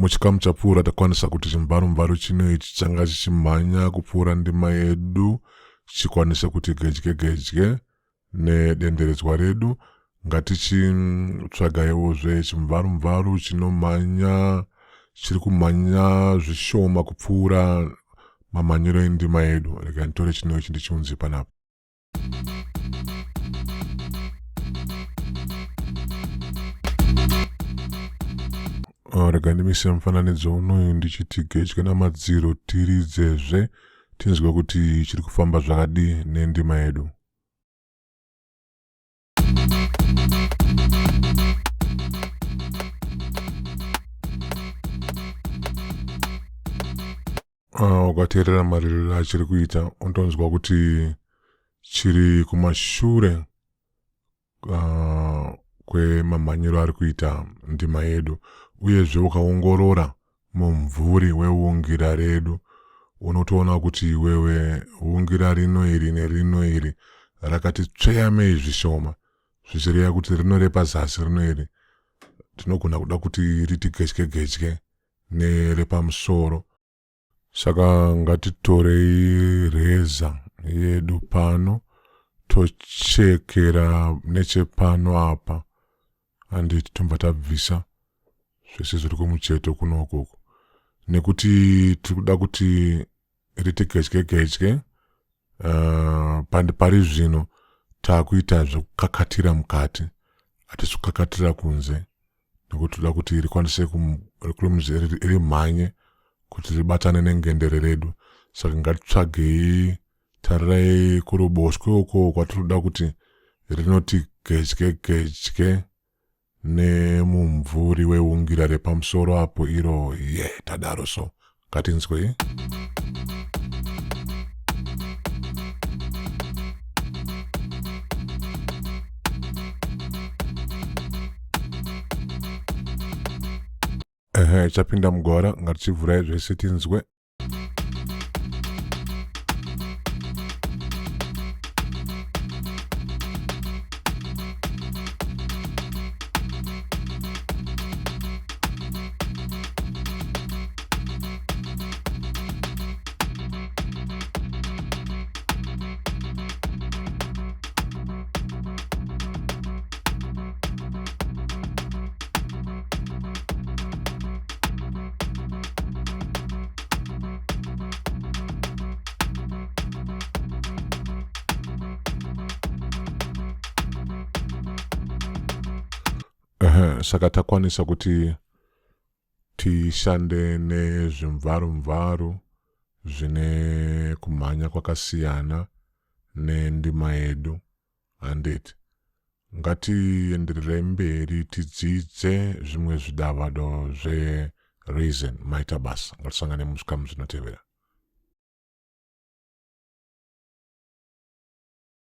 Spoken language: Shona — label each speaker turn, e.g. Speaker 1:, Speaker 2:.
Speaker 1: Muchikamu chapfuura takwanisa kuti chimvarumvaru chino ichi changa chichimhanya kupfuura ndima yedu chikwanise kuti gedye gedye nedenderedzwa redu. Ngatichitsvagaiwozve chimvarumvaru chinomhanya chiri kumhanya zvishoma kupfuura mamhanyiro endima yedu. Rega nditore chino ichi ndichiunze panapa. Rega ndimise mufananidzo unoyu ndichiti gedye namadziro tiridzezve tinzwe kuti chiri kufamba zvakadii nendima yedu. Ukateerera maririro achiri kuita unotonzwa kuti chiri kumashure kwemamhanyiro ari kuita ndima yedu. Uyezve ukaongorora mumvuri weungira redu unotoona kuti iwewe ungira rino iri nerino iri rakati tsveyamei zvishoma, zvichireva kuti rino repazasi rino iri tinogona kuda kuti riti gedye gedye nerepamusoro. Saka ngatitorei reza yedu pano tochekera nechepano apa, handiti tobva tabvisa zvese zviri kumucheto kunokuku, nekuti tiri kuda kuti riti gedye gedye. Pari zvino takuita zvekukakatira mukati, hatisi kukakatira kunze, nekuti toda kuti rikwanise rimhanye kuti ribatane nengendere redu. Saka ngatitsvagei, tarirai kuruboshwe uko kwatinoda kuti rinoti gedye gedye nemumvuri weungira repamusoro apo iro. Ye tadaro, so ngatinzwei. Ehe, chapinda mugwara, ngatichivhurai zvese tinzwe. Saka takwanisa kuti tishande nezvimvarumvaru zvine kumhanya kwakasiyana nendima yedu, handiti? Ngatiendererei mberi tidzidze zvimwe zvidavado zvereason. Maita basa, ngatisangane muzvikamu zvinotevera.